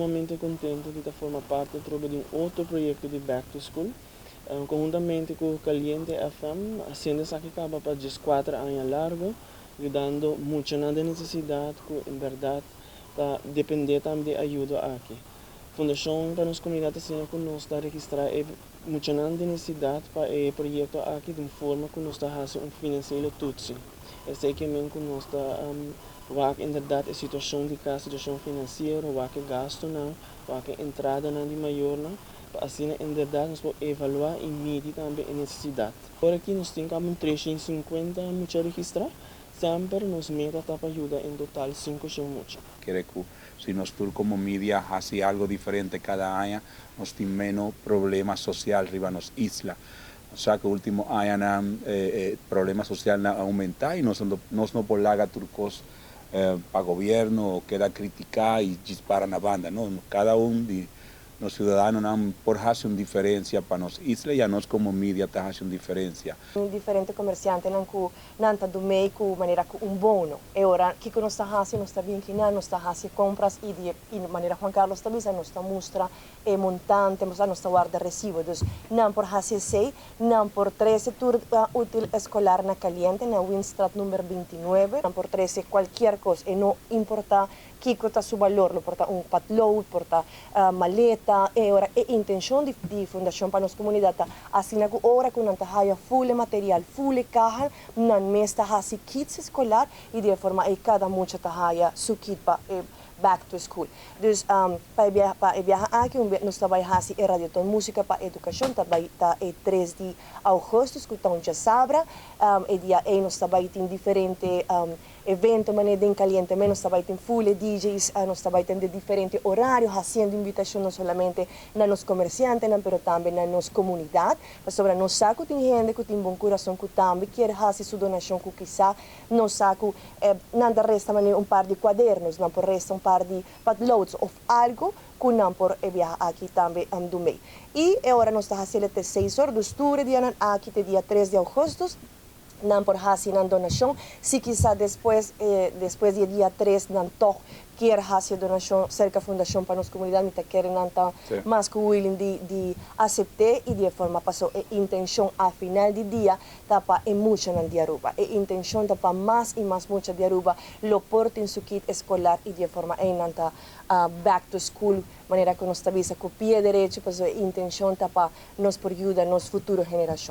Sumamente contento di forma parti di un otro proyecto di Back to School, conhuntamente cu Caliente FM, haciendo esaki caba pa 4 aña largo, yudando mucha den necesidad, cu en berdad ta depende tambe di ayudo aki. Fundacion pa Nos Comunidad, asina cu nos ta registra mucha den necesidad pa e proyecto aki di un forma cu nos ta haciendo un financiële toetsing. Esey kiermen cu nos ta wak inderdaad e situacion di cas, situacion financiero, wak gastonan, wak entradanan di mayornan, pa asina inderdaad nos por evalua y midi tambe e necesidad. Awor aki nos tin un 350 mucha registra, semper nos meta ta pa yuda en total 500 mucha. Kere cu si nos tur como media haci algo diferente cada aña, nos tin menos problema social riba nos isla. Osea cu ultimo aña problema social a aumenta y nos no por laga tur cos pa gobierno keda critica y dispara na banda. No, cada un di nos ciudadanonan por haci un diferencia pa nos isla y nos como media ta haci un diferencia. Diferente comerciantenan cu nan ta duna cu manera cu un bono. Y ora cu nos ta haci, nos ta bin cu nos ta haci compras y di y manera Juan Carlos ta bisa, nos ta mustra e montante, nos ta warda recibo. Dus nan por haci 6, nan por 13 tur útil escolar na Caliente, na Winstraat number 29, nan por 13 cualkier cos y no importa kico ta su valor, lo por ta un potlood, por ta maleta, y ora e intencion di Fundacion pa Nos Comunidad ta asina cu ora cu nan ta haya full material, full caha, nan mes ta hasi kits escolar y di forma ey cada mucha ta haya su kit pa back to school. Dus pa biaha aki, nos ta bay hasi e Radioton Musica pa Educacion, ta bay ta e 3 di augustus, cu ta un diasabra, e dia ey nos ta bay tin diferente evento manera den Caliente, nos ta bay tin full DJs, nos ta bay tin diferente horario, haciendo invitacion no solamente na nos comerciantenan, pero tambe na nos comunidad, pasobra nos sa cu tin hende cu tin bon curason cu tambe kier hasi su donacion, cu quizá nos sa cu nan ta resta manera un par di cuaderno, nan por resta un par di potloods of algo cu nan por biaha aki tambe do. Y ora nos ta haciendo te 6 or, dus tur dia aki te dia 3 di augustus, nan por hasi nan donacion. Si quizá despues di dia 3 nan toch kier hasi donacion cerca Fundacion pa Nos Comunidad, mi ta kere nan ta mas cu willing di acepta y di forma paso e intencion a final di dia ta pa e muchanan di Aruba. E intencion ta pa mas y mas mucha di Aruba lo por tin su kit escolar y di forma ey nan ta back to school, manera cu nos ta bisa, cu pia derecho, paso e intencion ta pa nos por yuda nos futuro generacion.